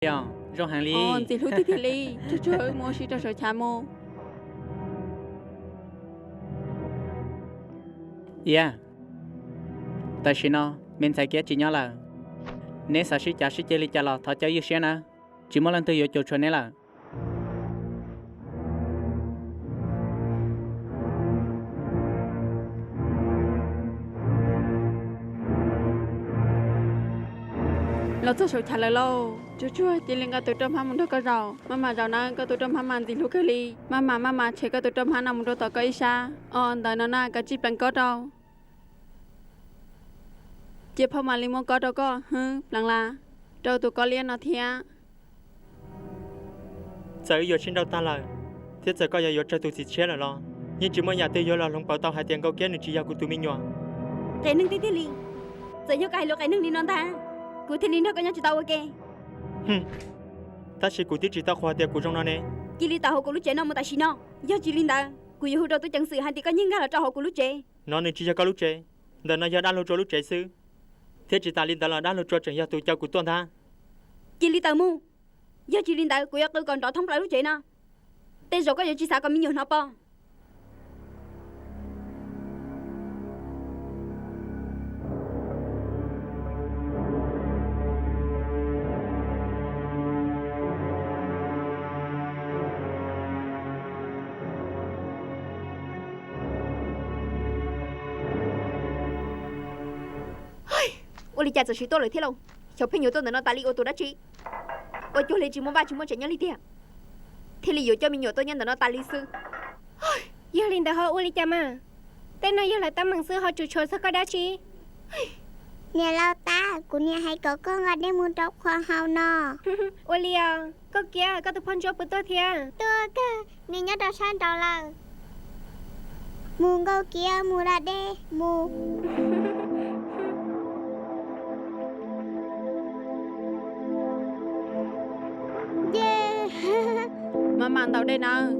Zoo heev li. Ntxim hlub tiag tiag li. Tsuag tsuag wb mus ua si rau saum chav mus. Iab, tam sim no me ntxhais Kiab tsis nyob lawm. Neb xav sib cav sib ceg li cas los thov caw ywj siab nawb, tsis muaj leej twg yuav cuam tshuam neb lawm. Los txog saum chav lawm lauj. Tsuag tsuag, cia li nqa tus roj hmab mus nrog koj zaum. Maj mam zaum na, koj tus roj hmab mas ntxim hlub kawg li. Maj mam, maj mam tshem koj tus roj hmab no mus rau tom koj ib sab. Os, ntawm no na, kav tsij pleev koj rau. Cia phauj mam li muab kob rau koj. Hwb, pleev las, rau tus kob liab no thiab. Txawm wb yuav sib nrauj tag lawm, thiab txawm koj yuav yuav tsawg tus txiv tshiab lawm los yeej tsis muaj yam twg yuav los hloov pauv tau hais tias Nkauj Kiab nws tsis yog kuv tus me nyuam. Qias neeg tiag tiag li. Txawm yog koj hais lus qias neeg li no ntag, kuv thiaj li nrog koj nyob tsis tau ua ke. Tab sis kuv twb tsis tau qhuas tias kuv zoo no ne. Cia li tawm hauv kuv lub tsev no mus tam sim no, yog tsis li ntawd kuv yuav hu rau tub ceev xwm hais tias koj nyiag nkag los rau hauv kuv lub tsev. No nws tsis yog koj lub tsev, ntawm no yog dab laug Tsua lub tsev xwb, thiab tsis tas li ntawd los dab laug Tsua tseem yog tus caw kuv tuaj ntag. Cia li tawm mus, yog tsis li ntawd kuv yuav qw kom nrov thoob plaws lub tsev no. Tej zaum koj yuav tsis xav kom me nyuam hnov pom. Ua li cas txawm siv tuaj lawm thiab lauj? Xyov pheej yuav tuaj ntawm no tas li ua tus dab tsi? Ua cuag li tsis muaj vaj tsis muaj tsev nyob li tiag, thiaj li yuav coj me nyuam tuaj nyob ntawm no tas li xwb. Yog li ntawd ho ua li cas mas? Tej no yog lawv teeb meem xwb ho tsuas tshuav txog koj dab tsi? Niam laus Tab, kuv niam hais kom koj nqa dej mus rau qhua hau no. Ua li os, Nkauj Kiab, koj tus phauj Ntsuab puas tuaj thiab? Tuaj kawg, nws nyob rau sab nraud lawm. Mus Nkauj Kiab, mus da dej mus. Mas mam ntaus dej nawb.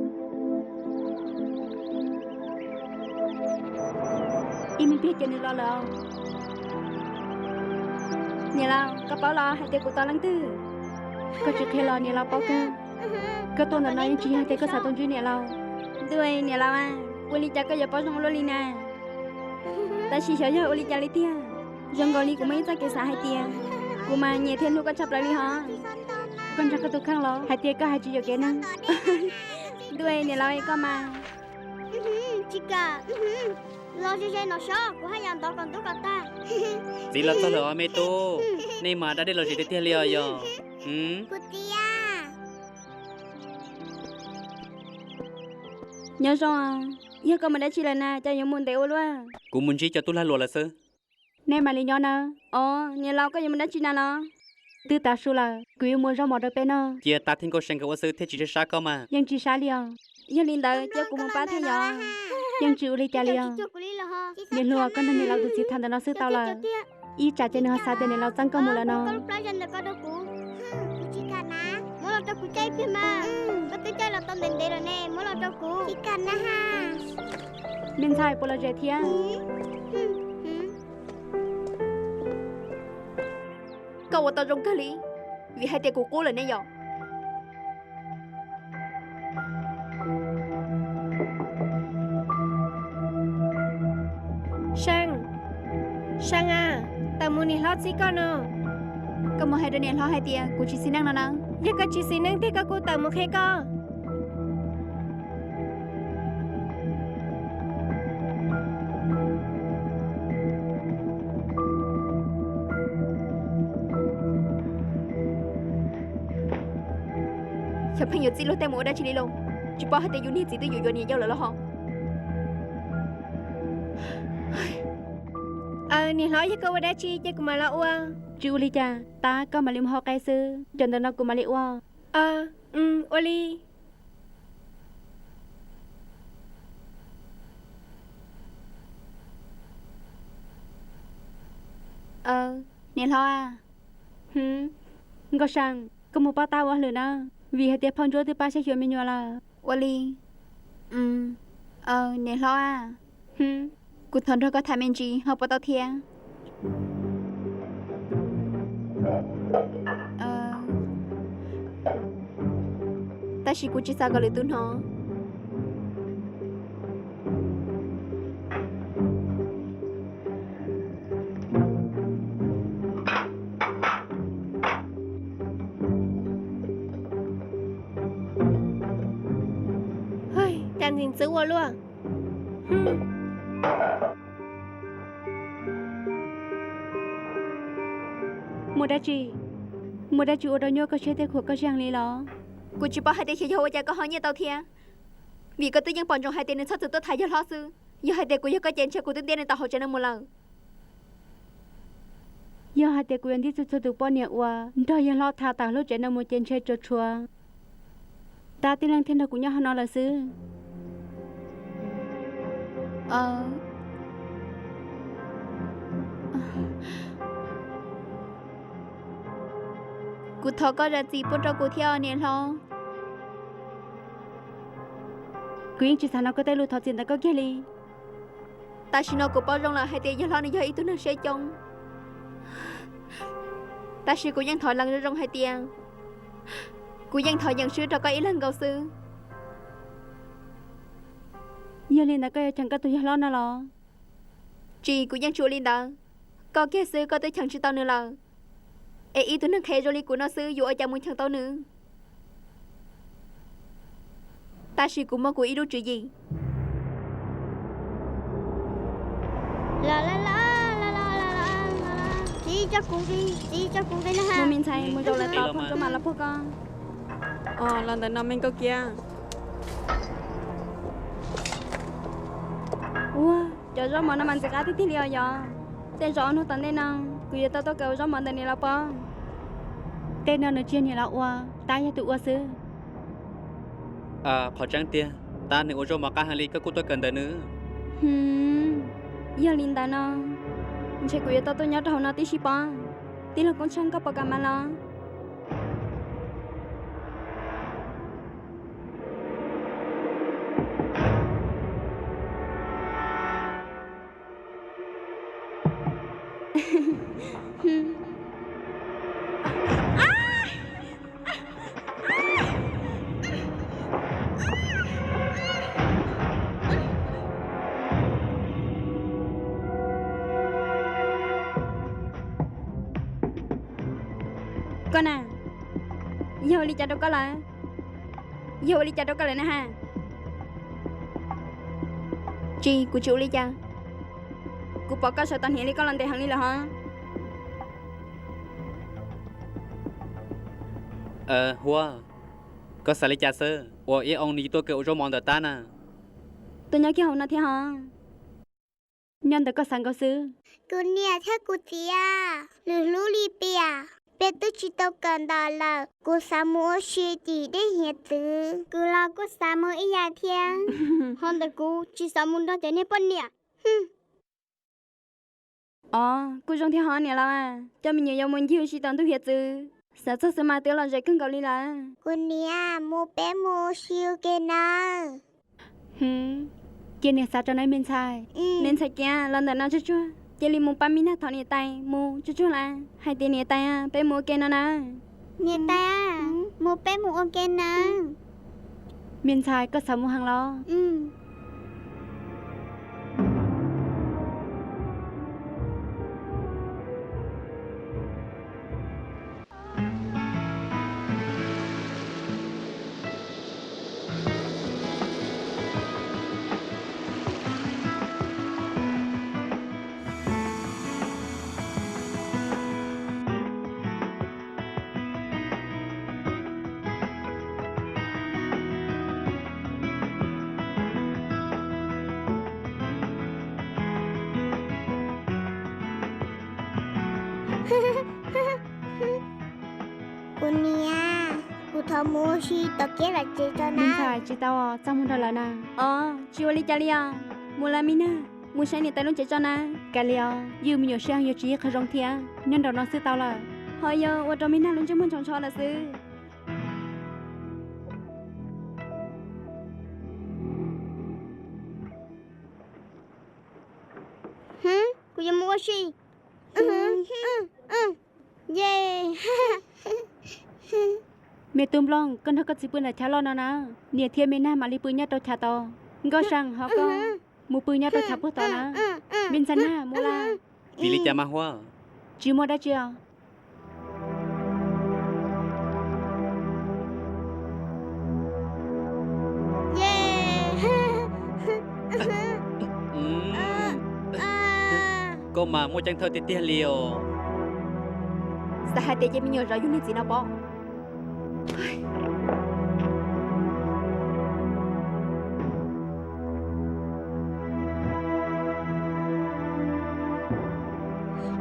Ib me pliag ces nws los lawm. Niam laus, koj paub los hais tias kuv tos leej twg? Koj tsis qhia los niam laus paub kawg. Koj tuaj ntawm no yeej tsis yog hais tias koj xav tuaj ntsib niam laus. Ntuj, niam laus, ua li cas koj yuav paub zoo luaj li na? Tab sis xyov yog ua li cas li tiag, zoo nkaus li kuv muaj ib txoj kev xav hais tias kuv mas nyiam thiab hlub koj tshaj plaws li hos. Koj ntseeg koj tus kheej los hais tias koj hais tsis yuam kev neeg. Ntuj, niam laus, koj mas. Tsis kam, los ze ze no sob, kuv haj yam ntov kom ntub kom tag. Txiv los txog lawm os me tub, nej mas da dej los zis tiag tiag li os yog. Kuv txiv. Nyob zoo, yog koj mus dab tsi lawm na, cas yuav mus ntev ua luaj? Kuv mus ntsib cov tub lag luam lawm xwb. Nej mam li nyob nawb. Os, niam laus, koj yuav mus dab tsi na los? Twb tav su lawm, kuv yuav mus zaub mov rau peb noj. Cia Tab thiab Nkauj See nkawd ua xwb thiaj tsis sab sab koj mas. Yeej tsis sab li os. Yog li ntawd cia kuv mus pab thiab yog? Yeej tsis ua li cas li os. Niam hluas, koj nrog niam laus tus txiv tham ntawm no xwb tau lawm. Ib tsam ces nws ho xav tias niam laus txeeb koj mus lawm no. Muab los rau kuv caij ib pliag mas, koj twb caij los tau ntev ntev lawm ne, muab los rau kuv. Me ntxhais, puas lom zem thiab? Koj ua tau zoo kawg li, vim hais tias kuv qub lawm ne yom. See, See a, tawm mus, niam hlob txib koj no. Koj mus hais rau niam hlob hais tias kuv tsis xis neej no na. Yog koj tsis xis neej tiag koj kuj tawm mus qhia koj. Xyov pheej yuav txij luag tej mus ua dab tsi li lauj. Tsis paub hais tias yus niag txiv twb yuav yuav niam yau lawm los ho. Aws, niam hlob, yog koj ua dab tsi ces kuv mam los ua. Tsis ua li cas, tab koj mam li mus hauv qab xwb, cov ntawm no kuv mam li ua. Ua li. Niam hlob a. Nkauj See, koj mus pab tab ua hauj lwm na, vim hais tias phauj Ntsuab twb pab saib xyuas me nyuam lawm. Ua li. Niam hlob a. Kuv thov nrog koj tham me ntsis ho puas tau thiab? Tab sis kuv tsis xav kom lwm tus hnov. Cas ntxim ntxwv ua luaj. Muaj dab tsi? Muaj dab tsi ua rau nyuaj koj siab thiab khuam koj siab heev li los? Kuv tsis paub hais tias xyov yog ua cas koj ho nyiaj tau thiab, vim koj twb yeej pom ntsoov hais tias nws txhob txwm tuaj tham yawg hlob xwb. Yog hais tias kuv yog koj ces ntshe kuv twb ntiab nws tau hauv tsev neeg mus lawm. Yog hais tias kuv yuav ntiab txhua txhua tus poj niam uas nrog yawg hlob tham tawm lub tsev neeg mus ces ntshe tsuas tshuav tab tib leeg thiaj nrog kuv nyob hauv no lawm xwb. Kuv thov koj zam txim pub rau kuv thiab niam hlob. Kuv yeej tsis xav hnov koj tej lus thov txim ntawm koj kiag li. Tam sim no kuv paub zoo lawm hais tias yawg hlob nws yog ib tug neeg siab coob, tab sis kuv yeej thov lees zoo zoo hais tias kuv yeej thov yeem swb rau koj ib leeg nkaus xwb. Yog li ntawd koj yuav cheem koj tus yawg hlob no los? Tsis, kuv yeej tsis ua li ntawd. Koj kiag xwb koj twb cheem tsis tau nws lawm, es ib tug neeg qhev zoo li kuv no xwb yuav ua cas mus cheem tau nws? Tab sis kuv muaj kuv ib lub tswv yim. Txiv, tso kuv nqi, txiv, tso kuv nqi na ha. Mus me ntxhais, mus zaum lawv tod, phooj ntsuab mam los puag koj. Los ntawm no me nkauj kiab. Ua, cov zaub mov no mas ntxim qab tiag tiag li os yog. Tej zaum ob hnub tom ntej no kuv yuav tau tuaj kawm ua zaub mov ntawm niam laus pob. Tej no nws tsis yog niam laus ua, tab yog tus ua xwb. Qhov tseeb tiag, tab nws ua zaub mov qab heev li koj kuj tuaj kawm ntawm nws. Yog li ntawd no ntshe kuv yuav tau tuaj nyob rau hauv no tib si pob. Tij laug Koob Tsheej, koj puas kam mas los? Koj na, yog ua li cas rau koj lawm? Yog ua li cas rau koj lawm na ha? Tsis, kuv tsis ua li cas. Kuv pom koj sawv tau hniav li koj los ntev heev li lawm hov. Huab, koj xav li cas xwb uas ib oo nws tuaj kawm ua zaub mov ntawm tab na? Tuaj nyob kiag hauv no thiab hov. Nyob ntawm koj xav nkaus xwb. Kuv niam thiab kuv txiv, lwm hlub li tiam, peb twb tsis tau kawm ntawv lawm. Kuv xav mus ua si tim dej hiav txwv. Kuv los kuj xav mus ib yam thiab. Ho ntawm kuv tsis xav mus nrog cov niag poj niam. Os, kuj zoo thiab hov niam laus, coj me nyuam yuav mus ncig ua si tom ntug hiav txwv. Xav txog xwb mas twb lom zem kawg nkaus li lawm. Kuv niam, mus peb mus ua si ua ke nawb. Cia niam xav rau nawb me ntxhais. Me ntxhais kiab, los ntawm no tsuag tsuag, cia li mus pab me nag thov niam tais mus tsuag tsuag lawm, hais tias niam tais, peb mus ua ke no nawb. Niam tais, mus peb mus ua ke nawb. Me ntxhais, koj xav mus heev los? Kuv niam, kuv thov mus ua si tom kiab lawv tsev tso na. Me ntxhais, tsis tau, txaj muag nrog lawv na. Os, tsis ua li cas li os. Mus lawm me nag, mus saib niam tais lub tsev tso na. Kav liam os, ywj me nyuam siab yuav tsis yog qhov zoo thiab, nyob nraum no xwb tau lawm. Ho yog ua rau me nag lub ntsej muag ntsho ntsho lawm xwb. Kuv yuav mus ua si. Yes. Me tub Nplooj, koj nrog koj txiv pw ntawm chav loj no na, niam thiab me nag mam li pw nyob rau chav tod. Nkauj Seej, ho koj mus pw nyob rau chav puag tod na. Me ntxhais nag, mus lawm. Vim li cas mas Huab? Tsis muaj dab tsi os. Koj mas muaj ceeb thawj tiag tiag li os. Xav hais tias cia me nyuam zov yus niag txiv no pob.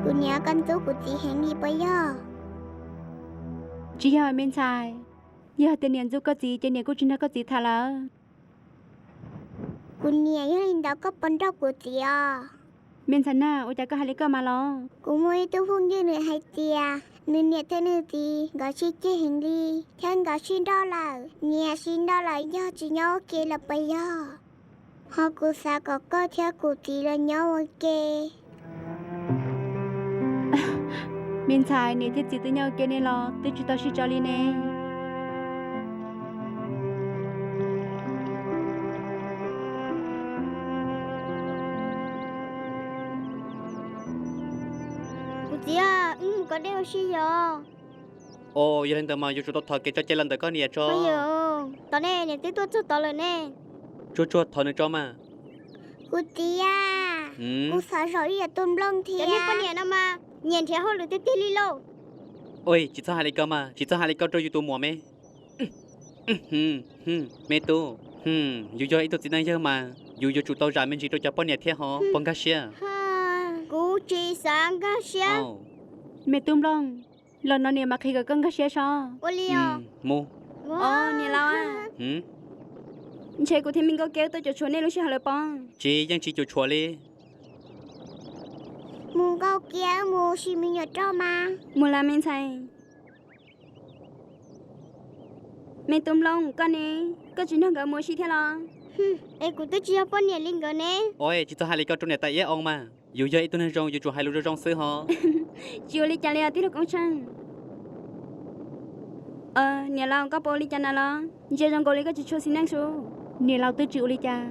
Kuv niam, koj ntxub kuv txiv heev li puas yog? Tsis yog me ntxhais, yog tias niam ntxub koj txiv ces niam kuj tsis nrog koj txiv tham lawm. Kuv niam, yog li ntawd koj puas nrauj kuv txiv os? Me ntxhais nag, ua cas koj hais li koj mas los? Kuv muaj ib tug phooj ywg nws hais tias nws niam thiab nws txiv nkawd sib ceg heev li, thiab nkawd sib nrauj lawm. Nyias sib nrauj lawm yog tsis nyob ua ke los puas yog? Ho kuv xav kom koj thiab kuv txiv los nyob ua ke. Me ntxhais, niam thiab txiv twb nyob ua ke ne los twb tsis tau sib tso li ne. Kuv txiv, wb mus kov dej ua si yom. Os, yog li ntawd mas yuav tsum tau thov kev tso cai los ntawm koj niam tso. Tom nej niam twb tuaj txog tod lawm ne. Tsuag tsuag thov nws tso mas. Kuv txiv, kuv xav zaum ib yam tus Nplooj thiab. Cov niag poj niam no mas nyiam nrhiav hauj lwm tiag tiag li lauj. Oj, tsis txhob hais li ko mas, tsis txhob hais li ko rau yus tus muam me. Me tub, yus yog ib tug txiv neej yawg mas yus yuav tsum tau zam me ntsis rau cov poj niam thiab ho puas nkag siab? Kuv tsis xav nkag siab. Me tub Nplooj, los no niam mam qhia kom koj nkag siab so. Ua li os. Mus. Os, niam laus, ntshe kuv thiab me Nkauj Kiab tuaj cuam tshuam nej lub sij hawm lawm pob. Tsis, yeej tsis cuam tshuam li. Mus Nkauj Kiab, mus ua si me nyuam roj mas. Mus lawm me ntxhais. Me tub Nplooj, koj ne, koj tsis nrog nkawd mus ua si thiab los? Es kuv twb tsis yog poj niam li nkawd ne. Oj, tsis txhob hais li ko rau niam tais Iab Oo mas. Yus yog ib tug neeg zoo, yus tsum hais lus zoo zoo xwb ho. Tsis ua li cas li os tij laug Koob Tsheej. Niam laus, koj puas ua li cas na los? Ntsia zoo nkaus li koj tsis tshua xis neej su. Niam laus twb tsis ua li cas.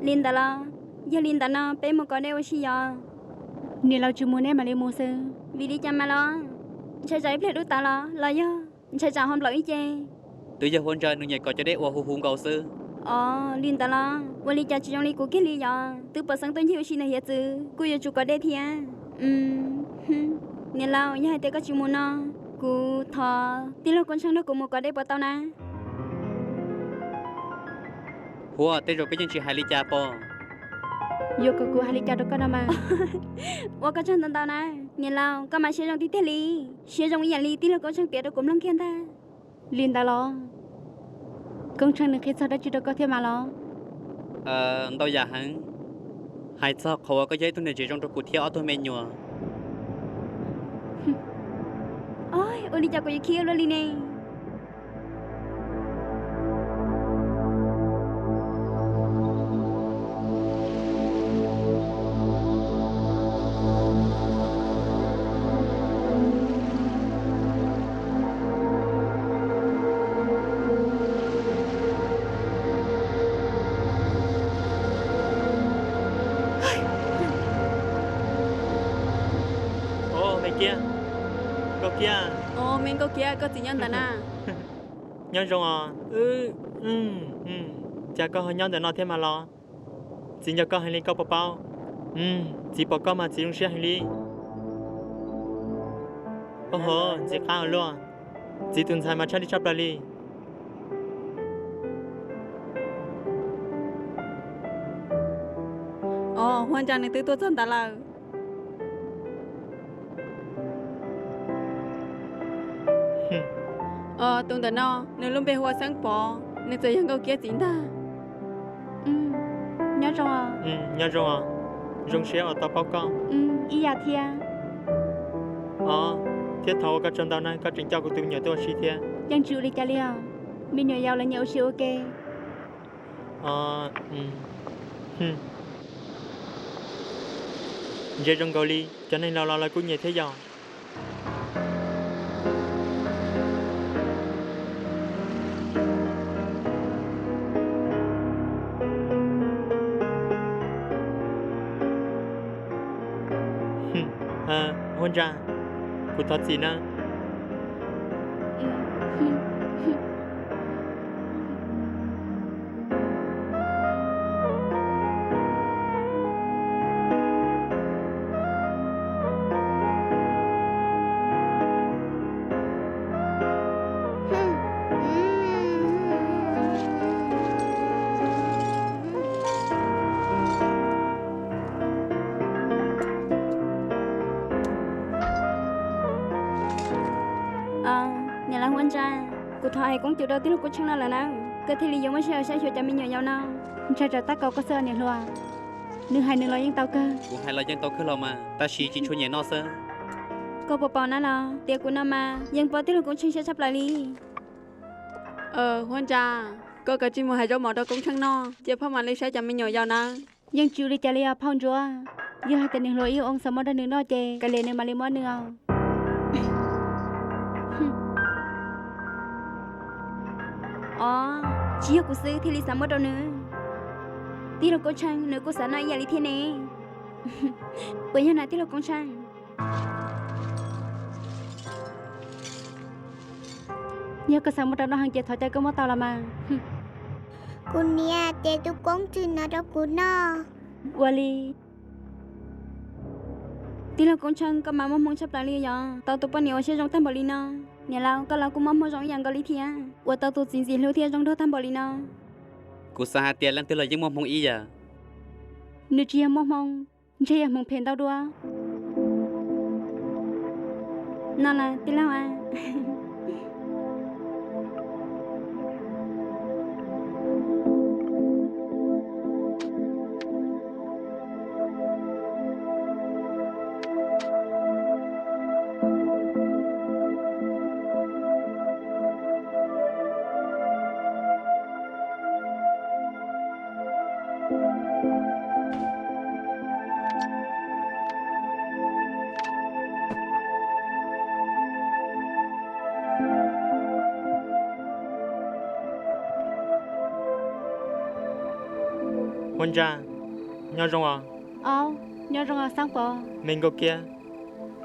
Li ntawd los, yog li ntawd no peb mus kov dej ua si yos. Niam laus tsis mus neb mam li mus xwb. Vim li cas mas los? Ntshai tsam ib pliag dub tawv los los yog ntshai tsam ho nplaum ib ce? Twb yog Huab Ntsa nws nyiam kov cov dej uas huv huv nkaus xwb. Os, li ntawd los ua li cas tsis zoo li kuv kiag li yos. Twb pom xeeb tuaj ncig ua si ntawm hiav txwv kuj yuav tsum kov dej thiab. Niam laus, yog hais tias koj tsis mus no, kuv thov tij laug Koob Tsheej nrog kuv mus kov dej puas tau na? Huab, tej zaum koj yeej tsis hais li cas pob. Yuav kom kuv hais li cas rau koj no mas. Ua koj tsaug ntau ntau na. Niam laus, koj mas siab zoo tiag tiag li, siab zoo ib yam li tij laug Koob Tsheej piav rau kuv mloog kiag ntag. Li ntawd los, Koob Tsheej nws qhia txog dab tsi rau koj thiab mas los? Ntau yam heev, hais txog qhov uas koj yog ib tug niam tsev zoo rau kuv thiab ob tug me nyuam. Ua li cas kuv yuav khib luaj li ne? Os, me Kiab, Nkauj Kiab. Os, me Nkauj Kiab, koj txiv nyob ntawm na. Nyob zoo os. Cas koj ho nyob ntawm no thiab mas los? Txiv nco koj heev li koj puas paub? Txiv pom koj mas txiv zoo siab heev li. Oj ho, ntxim qab ua luaj. Txiv tus ntxhais mas tshaj li tshaj plaws li. Os, Huab Ntsa nws twb tuaj txog ntawd lawm. Os, tus ntawm no nws lub npe hu ua Xeeb Pov, nws txawm yog Nkauj Kiab txiv ntag. Nyob zoo. Nyob zoo os. Zoo siab uas tau paub koj. Ib yam thiab. Os, thiab thov ua koj tsaug ntau na, koj tseem coj kuv tus me nyuam tuaj ua si thiab. Yeej tsis ua li cas li os. Me nyuam yaus lawv nyiam ua si ua ke. Ntsia zoo nkaus li cov neeg laus los lawv kuj nyiam thiab yom. Huab Ntsa, kuv thov txim nawb. Niam laus Huab Ntsa, kuv thov hais koob tus rau tij laug Koob Tsheej no lawm na, koj thiaj li yuav muaj sij hawm saib xyuas cov me nyuam yaus no. Ntshai tsam tab kaum koj xwb niam hluas. Nws hais nws los yeej tau kawg. Kuv hais los yeej tau kawg los mas, tab sis tsis tshua nyiam noj xwb. Koj puas pom na los tias kuv no mas yeej pom tij laug Koob Tsheej siab tshaj plaws li. Huab Ntsa, koj kav tsij mus hais zaub mov rau Koob Tsheej noj, cia phauj mam li saib cov me nyuam yaus nawb. Yeej tsis ua li cas li os phauj Ntsuab. Yog hais tias niam hluas ib ua xav muab rau nws noj ces kav liam nws mam li muab nws os. Os, tsis yog kuv xwb thiaj li xav muab rau nws. Tij laug Koob Tsheej nws kuj xav noj ib yam li thiab ne. Puas yog na tij laug Koob Tsheej? Yog koj xav muab rau noj heev ces thov caw koj muab tau los mas. Kuv niam ces tus koob tswm no rau kuv noj. Ua li. Tij laug Koob Tsheej, koj mas muaj hmoo tshaj plaws li yog tau tus poj niam uas siab zoo tag npaum li no. Niam laus, koj los kuj muaj hmoo zoo ib yam nkaus li thiab, ua tau tus txiv ntxim hlub thiab zoo nraug tag npaum li no. Kuv xav hais tias leej twg los yeej muaj hmoo ib yam. Nws tsis yog muaj hmoo, ntshe yog hmoov phem ntau dua. No las tij laug a. Huab Ntsa, nyob zoo os. Aub, nyob zoo os Xab Pov. Me Nkauj Kiab,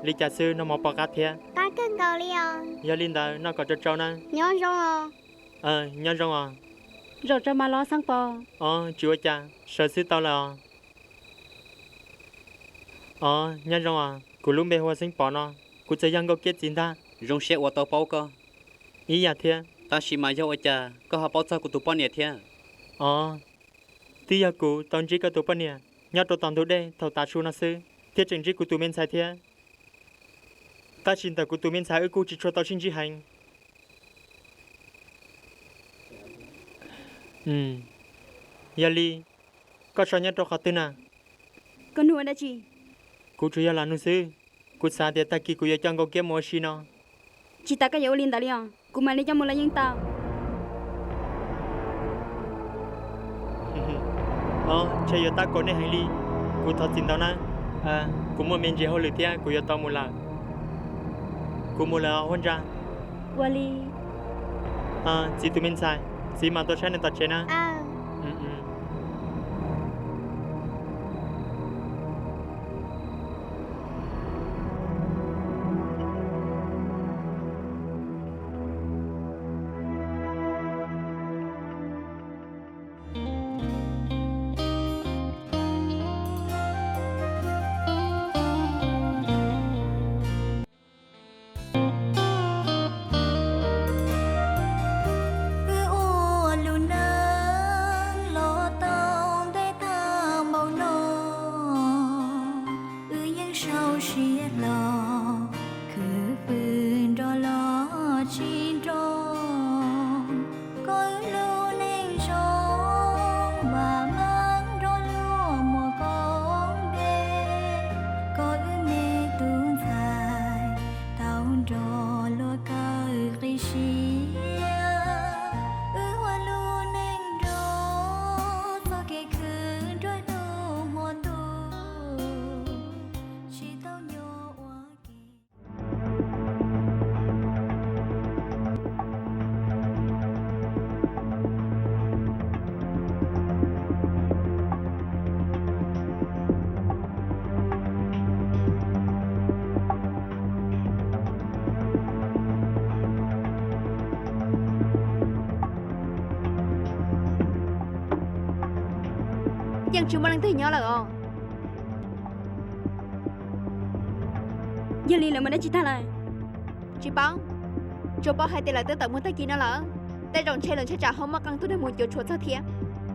li cas xwb noj mov pom qab thiab? Qab kawg nkaus li os. Yog li ntawd noj kom tsau tsau na. Nyob zoo os. Nyob zoo os. Zaum tsau mas los Xab Pov. Ob, tsis ua cas, sawv xwb tau lawm os. Ob, nyob zoo os, kuv lub npe hu ua Xeeb Pov no, kuv txawm yog Nkauj Kiab txiv ntag. Zoo siab uas tau paub koj. Ib yam thiab. Tab sis mas yog ua cas koj ho paub txog kuv tus poj niam thiab? Ob, twb yog kuv tau ntsib koj tus poj niam nyob rau tom ntug dej thaum tav su no xwb, thiab tseem ntsib kuv tus me ntxhais thiab. Tab sis ntawm kuv tus me ntxhais wb kuj tsis tshua tau sib ntsib heev. Yog li, koj so nyob rau qhov twg na? Koj nug ua dab tsi? Kuv tsuas yog los nug xwb. Kuv xav tias tag kis kuv yuav coj Nkauj Kiab mus ua si no. Tsis tas koj yuav ua li ntawd li os, kuv mam li coj mus los yeej tau. Ob, ntshe yuav tab kaum nej heev li. Kuv thov txim ntau nawb. Kuv muaj me ntsis hauj lwm thiab kuv yuav tau mus lawm. Kuv mus lawm os Huab Ntsa. Ua li. Txiv tus me ntxhais, txiv mam tuaj saib nej tom tsev na. Wb ua lub neej los yeej tsis muaj leej twg nyob lawm os. Yog li lawv mus dab tsi tag lawm? Tsis paub, tsuas paub hais tias lawv twb tawm mus tag kis no lawm. Tej zaum ntshe lawv ntshai tsam ho muaj qee tus neeg mus cuam tshuam txog thiab.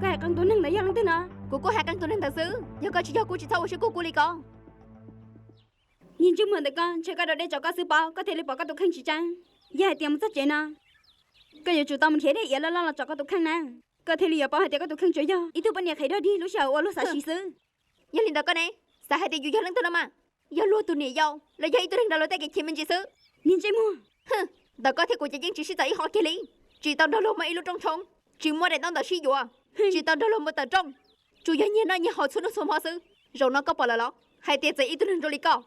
Koj hais qee tus neeg ntawd yog leej twg no? Kuv kuj hais qee tus neeg ntawd xwb, yog koj tsis yog kuj tsis txhob ua siab kuj kuv li ko. Niag ntsej muag ntawm koj, ntshe koj da dej tso koj xwb pob, koj thiaj li pom koj tus kheej tsis tseeb. Yog hais tias mus txog tsev no, koj yuav tsum tau mus nrhiav dej iav loj loj los tsom koj tus kheej na. Koj thiaj li yuav paub hais tias koj tus kheej tsuas yog ib tug poj niam qhev dog dig lub sij hawm ua luag xav sim xwb. Yog li ntawd koj ne, xav hais tias yus yog leej twg no mas? Yog luag tus niam yau los yog ib tug neeg nrog luag tej kev chim me ntsis xwb. Niag ntsej muag. Ntawm koj thiab kuv ces yeej tsis sib txawv ib qho kiag li. Tsis tau nrog luag muaj ib lub rooj tshoob, tsis muaj daim ntaub ntawv sib yuav, tsis tau nrog luag mus tawm rooj, tsuas yog nyiag noj nyiag haus txhua hnub txhua hmo xwb. Zaum no koj pom lawm los? Hais tias txawm ib tug neeg zoo li koj,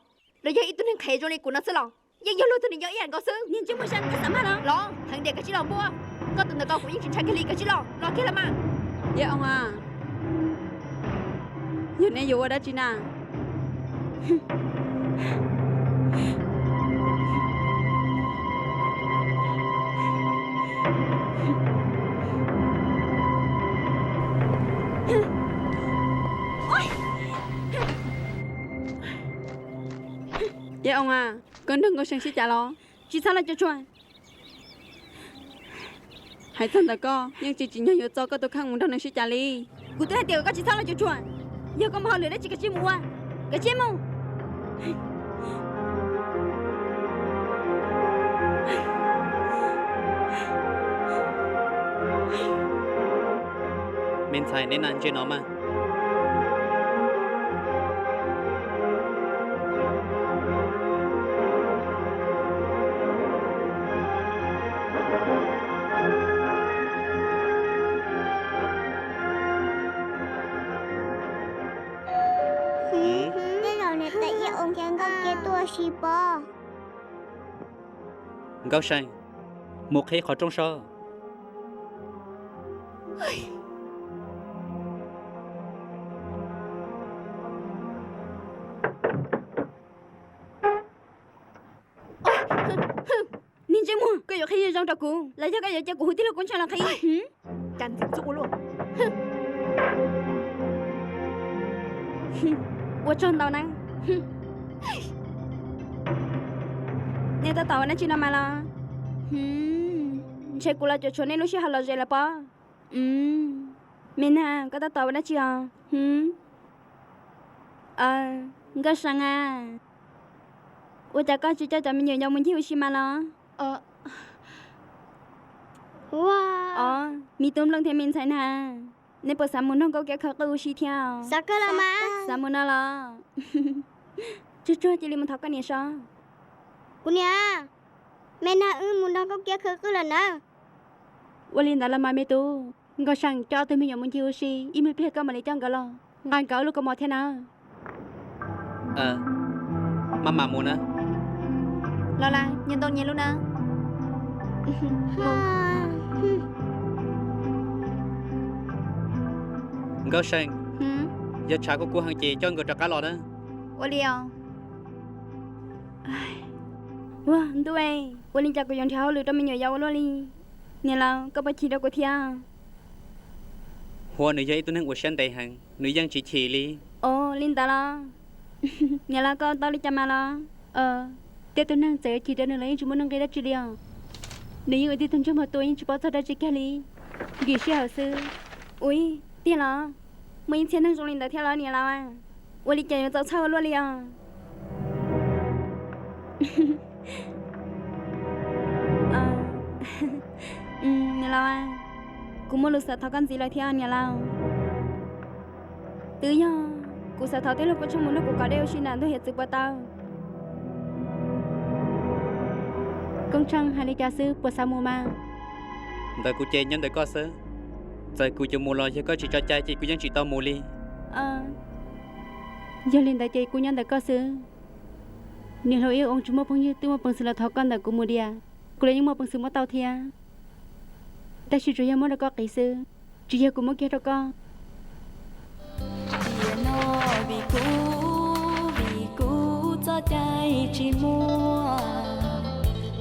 los yog ib tug neeg qhev zoo li kuv no xwb los yeej yog luag tus niam yau ib yam nkaus xwb. Niag ntsej muag, koj xav mas los? Los heev diam, koj tsis los npuab. Koj tus ntawm ko kuv yeej tsis ntshai kiag li, koj tsis los, los kiag los mas. Yawm Oos a, yog nej yuav ua dab tsi na? Yawm Oos a, koj nrog Nkauj See sib cav los? Tsis txhob los cuam tshuam. Hais txog ntawm koj, yeej tsis tsim nyog yuav txo koj tus kheej mus nrog nws sib cav li. Kuv twb hais tias kom koj tsis txhob los cuam tshuam. Yog koj muaj hauj lwm dab tsi koj cia li mus ua, koj cia li mus. Me ntxhais, neb na, ntsia no mas. Tej zaum niam tais Yawm Oos nrhiav Nkauj Kiab tuaj si pob. Nkauj See, mus qhib qhov rooj soj. Niag ntsej muag, koj yuav qhib zoo zoo rau kuv los yog koj yuav cia kuv hu tij laug Koob Tsheej los qhib? Cas ntxim ntxub ua luaj. Ua tsaug ntau na. Nej tab tom ua dab tsi no mas los? Ntshe kuv los cuam tshuam nej lub sij hawm lom zem lawm pob. Me nag, koj tab tom ua dab tsi os? Nkauj See a, ua cas koj tsis coj cov me nyuam yaus mus ncig ua si mas los? Os, me tub Nplooj thiab me ntxhais Nag, nej puas xav mus nrog Nkauj Kiab khawv qwj ua si thiab? Xav kawg los mas. Xav mus no los? Tsuag tsuag cia li mus thov koj niam so. Kuv niam, me Nag wb mus nrog Nkauj Kiab khawv qwj lawm nawb. Ua li ntawd los mas me tub, Nkauj See coj ob tug me nyuam mus ncig ua si, ib me pliag koj mam li coj nkawd los nqa nkawd lub kaus mom thiab nawb. Maj mam mus na. Los las, nyias ntoo nyias lub na. Nkauj See, yog tshav kuj kub heev ces coj nkawd rov qab los na. Ua li os. Ua ntuj, ua li cas kuv yuav nrhiav hauj lwm rau me nyuam yaus ua luaj li. Niam laus, koj puas chim rau kuv thiab? Huab nws yog ib tug neeg ua siab ntev heev, nws yeej tsis chim li. Ua li ntawd los? Niam laus, koj tau li cas mas los? Tej tug neeg txawm yuav chim rau nws los yeej tsis muaj nuj nqis dab tsi li os. Nws yeej ua tib tug ntsej muag tuag yeej tsis paub txog dab tsi kiag li. Nkim sij hawm xwb. Ui, tiag los? Muaj ib txhia neeg zoo li ntawd thiab los niam laus? Ua li cas yuav txaus txhawj ua luaj li os? Niam laus, kuv muaj lus xav thov koj ntxiv lawm thiab niam laus. Twb yog kuv xav thov tij laug Koob Tsheej mus nrog kuv kov dej ua si nram ntug hiav txwv puas tau? Koob Tsheej hais li cas xwb puas xav mus mas? Ntawm kuv ces nyob ntawm koj xwb. Txawm kuv yuav mus los yog koj tsis tso cai ces kuv yeej tsis tau mus li. Yog li ntawd ces kuv nyob ntawm koj xwb. Niam hluas Ib Oo tsis muaj phooj ywg twb muaj peev xwm los thov koj ntawm kuv mus diam, kuv los yeej muaj peev xwm muab tau thiab. Tab sis tsuas yog muab rau koj qiv xwb, tsis yog kuv muab kiag rau koj. Tiam no vim kuv, vim kuv txoj cai tsis muaj,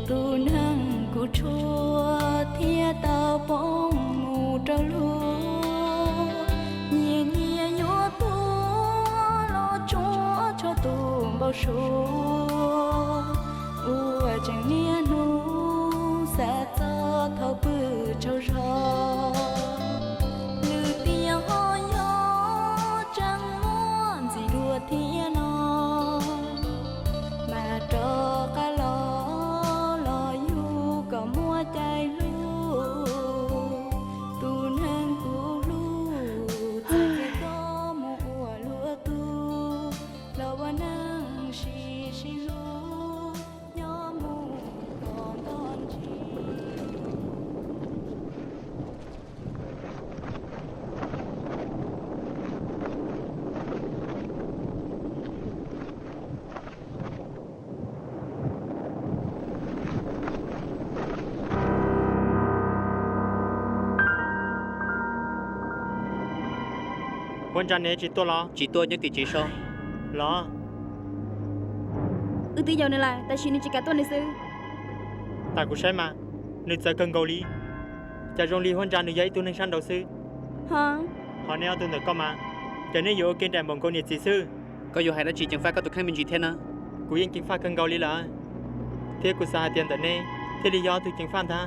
tus neeg kuv tshuaj thiaj tau poob mus rau luag. Nyias nyias yuav Suav uas tseem niaj hnub xav txog thaum pw tsaug zog, lwm tiam ho yog tseem muaj ntxim dua thiab no, mas rov qab los los yug kom muaj cai hlub tus neeg kuv hlub, txawm tias koj mus ua luag tug los ua neeg sib sib hlub nyob mus kom nto ntsis. Huab Ntsa, neb tsis tuaj los? Tsis tuaj, nyob tim tsev so. Los, wb twb yaum nws lawm, tab sis nws tsis kam tuaj nws xwb. Tas kuv saib mas, nws txawv kawg nkaus li. Cas zoo li Huab Ntsa nws yog ib tug neeg sab nraud xwb. Ho, ho neb ob tug ntawm koj mas, cas neb yuav ua ke nraim npaum nkaus niam txiv xwb. Koj yuav hais dab tsi ceev faj koj tus kheej me ntsis thiab na? Kuv yeej ceev faj kawg nkaus li lawm, thiab kuv xav hais tias ntawm neb thiaj li yog ob tug ceev faj ntag.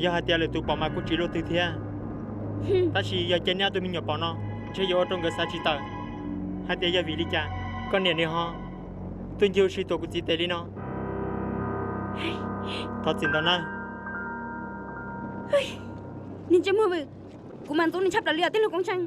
Yog hais tias lwm tus pom mas kuj tsis luaj twg thiab. Tab sis yog cia neb ob tug me nyuam pom no, ntshe yuav ua rau nkawd xav tsis tawm hais tias yog vim li cas koj niam nws ho tuaj ncig ua si tuam kuv txiv tes li no. Thov txim ntau nawb. Niag ntsej muag vwm, kuv mas ntxub nws tshaj plaws li os tij laug Koob Tsheej.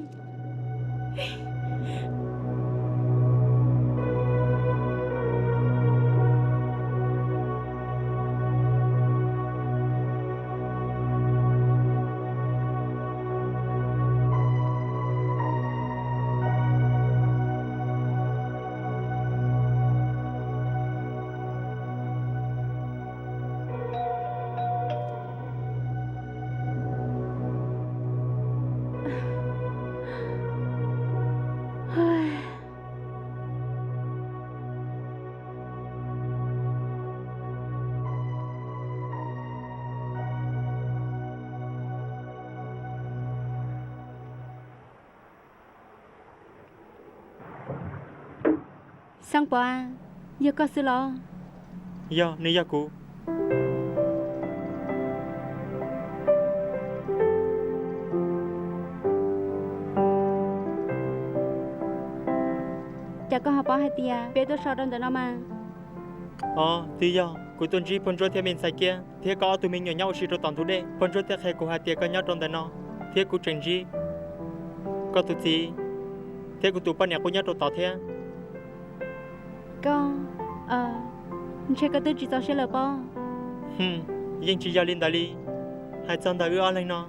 Xeeb Pov, yog koj xwb los? Yog, nws yog kuv. Cas koj ho paub hais tias peb tuaj so rau ntawm no mas? Os, twb yog kuv tuaj ntsib Pog Ntsuab thiab me ntxhais Kiab thiab koj ob tug me nyuam nyob ua si rau tom ntug dej. Pog Ntsuab thiaj qhia kuv hais tias koj nyob rau ntawm no, thiab kuv tseem ntsib koj tus txiv thiab kuv tus poj niam qub nyob rau tod thiab. Koj, ntshe koj twb tsis txaus siab lawm pob? Yeej tsis yog li ntawd li. Hais txog ntawm wb ob leeg no,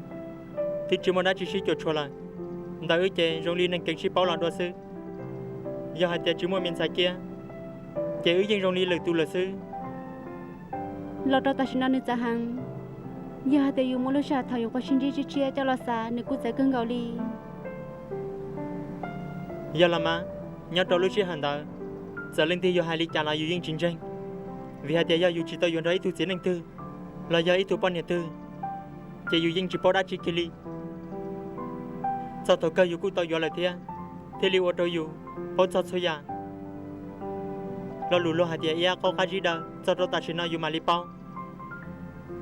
twb tsis muaj dab tsi sib cuam tshuam lawm. Ntawm wb ces zoo li neeg keev sib paub los dua xwb. Yog hais tias tsis muaj me ntxhais Kiab, ces wb yeej zoo li lwm tus lawm xwb. Los rau tam sim no nws txawv heev. Yog hais tias yus muab lub sij hawm thaum yus quav sib ntsib tshiab tshiab coj los xav, nws kuj txawv kawg nkaus li. Yog los mas, nyob rau lub sij hawm ntawd, txawm leej twg yuav hais li cas los yus yeej tsis ntseeg, vim hais tias yog yus tsis tau yuav nrog ib tug txiv neej twg los yog ib tug poj niam twg, ces yus yeej tsis paub dab tsi kiag li. Txog thaum kawg yus kuj tau yuav lawm thiab, thiaj li ua rau yus paub txog txhua yam. Lo lus luag hais tias ib yam qaub qab zib daw, txog rau tam sim no yus mam li paub.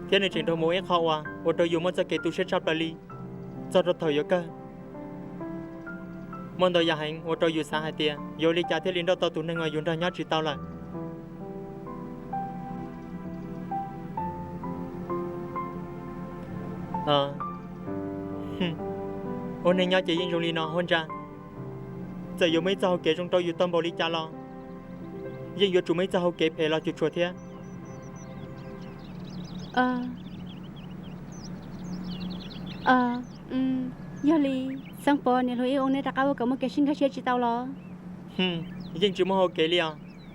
Thiab nws tseem raug mus ib qho uas ua rau yus muaj txoj kev tu siab tshaj plaws li. Txog rau thaum yuav kawg, muaj ntau yam heev ua rau yus xav hais tias yuav ua li cas thiaj li nrauj tau tus neeg uas yus nrog nyob tsis tau lawm. Ua neeg nyob ces yeej zoo li no Huab Ntsa. Txawm yuav muaj ib txoj hau kev zoo rau yus tau npaum li cas los yeej yuav tsum muaj ib txoj hau kev phem los cuam tshuam thiab. Yog li, Xeeb Pov niam hluas Ib Oos, neb rov qab ua kom muaj kev sib nkag siab tsis tau los? Yeej tsis muaj hau kev li os,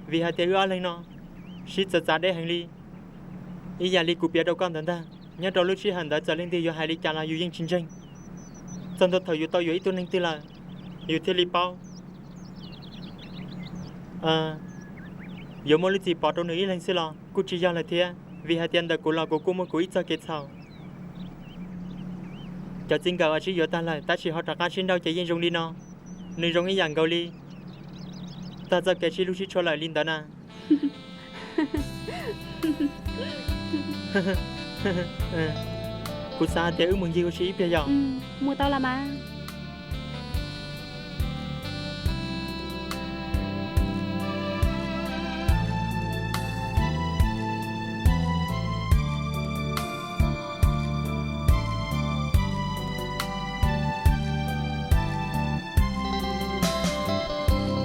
vim hais tias wb ob leeg no sib txawv txav deb heev li. Ib yam li kuv piav rau koj ntawd ntag, nyob rau lub sij hawm ntawd txawm leej twg yuav hais li cas los yus yeej tsis ntseeg. Txog ntua thaum yus tau yuav ib tug neeg twg lawm, yus thiaj li paub. Yuav muaj lub txim pov rau nws ib leeg xwb los kuj tsis yog lawm thiab, vim hais tias ntawm kuv los kuv kuj muaj kuv ib txoj kev txhaum. Cov txiv nkawm uas sib yuav tag lawm tab sis ho rov qab sib nrauj ces yeej zoo li no, nws zoo ib yam nkaus li. tag txoj kev sib hlub sib tshua lawm li ntawd na. Kuv xav hais tias wb mus ncig ua si ib pliag yog? Mus tau los mas.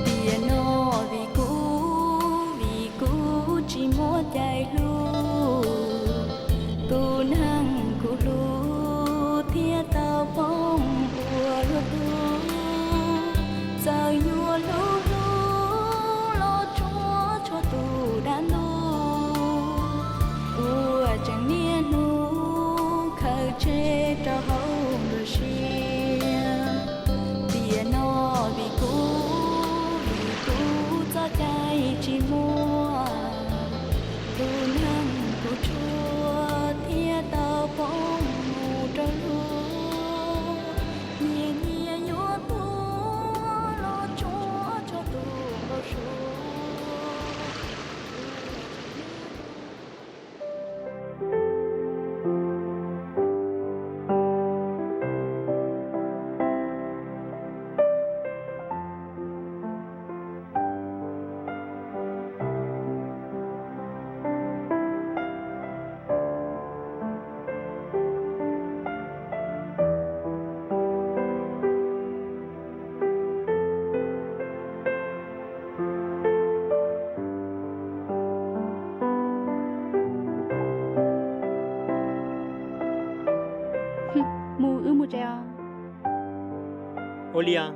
Tiam no vim kuv, vim kuv tsis muaj cai hlub tus neeg kuv hlub thiab tau poob ua luag tug. Txawm yuav hlub hlub los tsuas tshuav tus dab ntub uas tseem niaj hnub khaws tseg rau hauv nruab siab. Tiam no vim kuv, vim kuv txoj cai tsis muaj tus neeg kuv tshua thiab tau poob mus rau luag. Nyias nyias yuav tuag los tsuas tshuav tus npau suav. Mus, wb mus tsev os. Ua li os.